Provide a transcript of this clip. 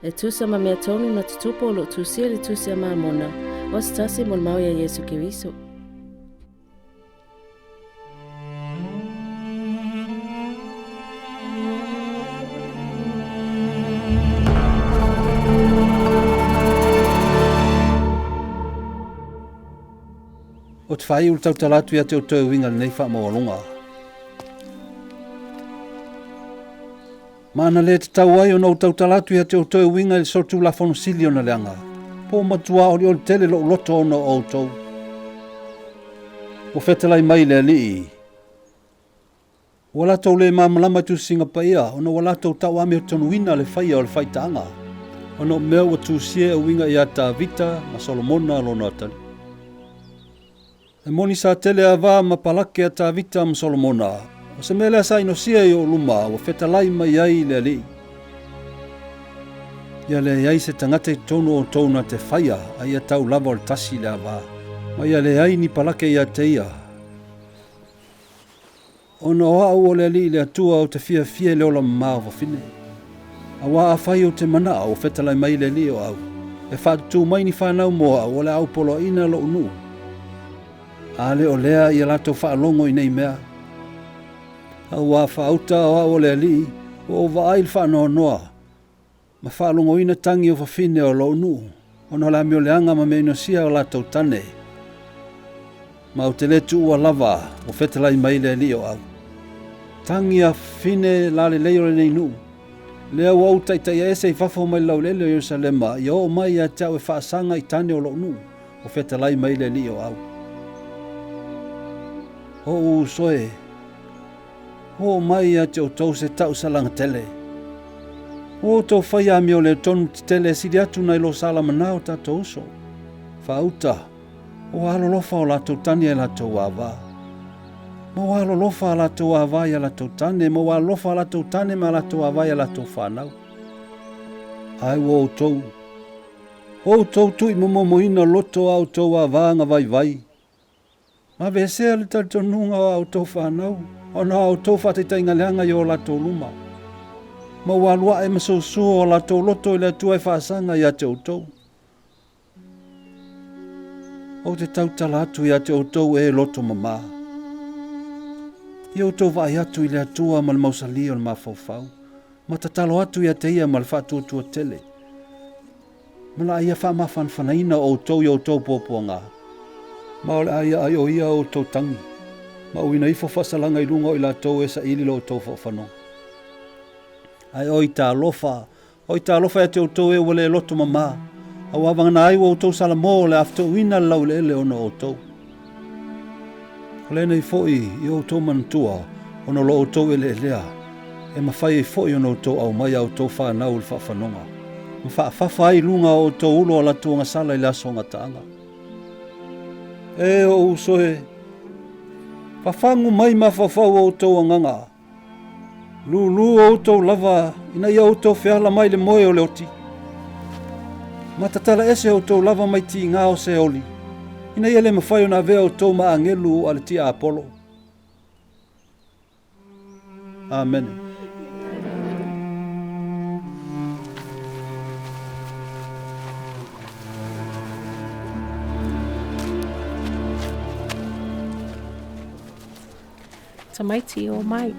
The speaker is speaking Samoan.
E tusa ma mea tonu na tutupu o lo o tusia i le Tusi a Mamona, o se tasi mo le mau ia Iesu Keriso. Ou te whai uru tautala atu ia te outou e uiga lenei whaamaualonga. Maana le tatau ai ona ou tautala atu ia te outou e uiga i le solitulafono sili ona leaga, po o matua olioli tele lou loto ona o outou. Ua fetalai mai le Alii, Ua latou le malamalama i tusiga paia, ona ua latou tauamiotonuina le faia o le faitaaga, ona o mea ua tusia e uiga ia Tavita ma Solomona lona atalii. E moni sa tele ava ma palake a Tavita ma Solomona, o se mea lea sa inosia i ou luma ua fetalai mai ai le Alii. Ia leai se tagata i totonu o outou na te faia, a ia tau lava o le tasi le ava, ma ia leai ni palake ia te ia. Ona o au o le Alii le Atua ou te fiafia i le ola mamao fafine. Auā afai ou te manao ua fetalai mai le Alii o au, e faatutū mai ni fanau mo au o le a ou poloaiina loʻu nuu. A le o lea ia latou faalogo i nei mea. Auā faauta o au o le Alii, ua ou vaai i le faanoanoa, ma faalogoina tagi o fafine o lou nuu, ona o le amioleaga ma mea inosia o latou tane. Ma ou te le tuua lava ua fetalai mai le Alii o au. Tagi a fafine lalelei o lenei nuu, lea ua ou taitaia ese i fafo mai le laueleele o Ierusalema, ia oo mai ia te au e faasaga i tane o lou nuu, ua fetalai mai le Alii o au. O ou uso e, Oo mai ia te outou se tausalaga tele. Ua outou faia amio le tonu tetele e sili atu nai lo Salamana o tatou uso. Faauta, ua alolofa o latou tane e latou ava. Ma ua alolofa a latou ava ia latou tane, ma ua alolofa a latou tane ma latou ava ia latou whanau. Ae ua outou, outou tui momomoina loto a outou ava nga vaivai. Ma aveesea le talitonuga o a outou fanau, ona o a outou faataitaiga leaga i o latou luma. Ma ua alu ae ma sousua o latou loto i le Atua e faasaga ia te outou. Ou te tautala atu ia te outou e loto mamā. Ia outou vaai atu i le Atua ma le mausali o le mafaufau, ma tatalo atu ia te ia ma le faatuatua tele. Ma la ia faamafanafanaina outou i outou puapuaga, ma o le a ia aioia outou tagi, ma uina ifo faasalaga i luga o i latou e saili lo outou faufanoga. Ae oi talofa, oi talofa ia te outou e ua le loto mamā, auā vagana ai ua outou salamo o le a fetouina le laueleele ona o outou. O lenei foi i outou manatua, ona o lo outou eleelea, e mafai ai foi ona outou aumai a outou fanau i le faafanoga, ma faafafa ai i luga o outou ulo a latou agasala i le aso gataaga. E ou uso e, fafagu mai mafaufau o outou agaga, Lūlū outou lava ina ia outou feala mai le moe o le oti. Ma tatala ese outou lava mai tigā o Seoli, ina ia le mafai ona avea outou ma agelu a le tiapolo. Amene. Tamaiti, o mai.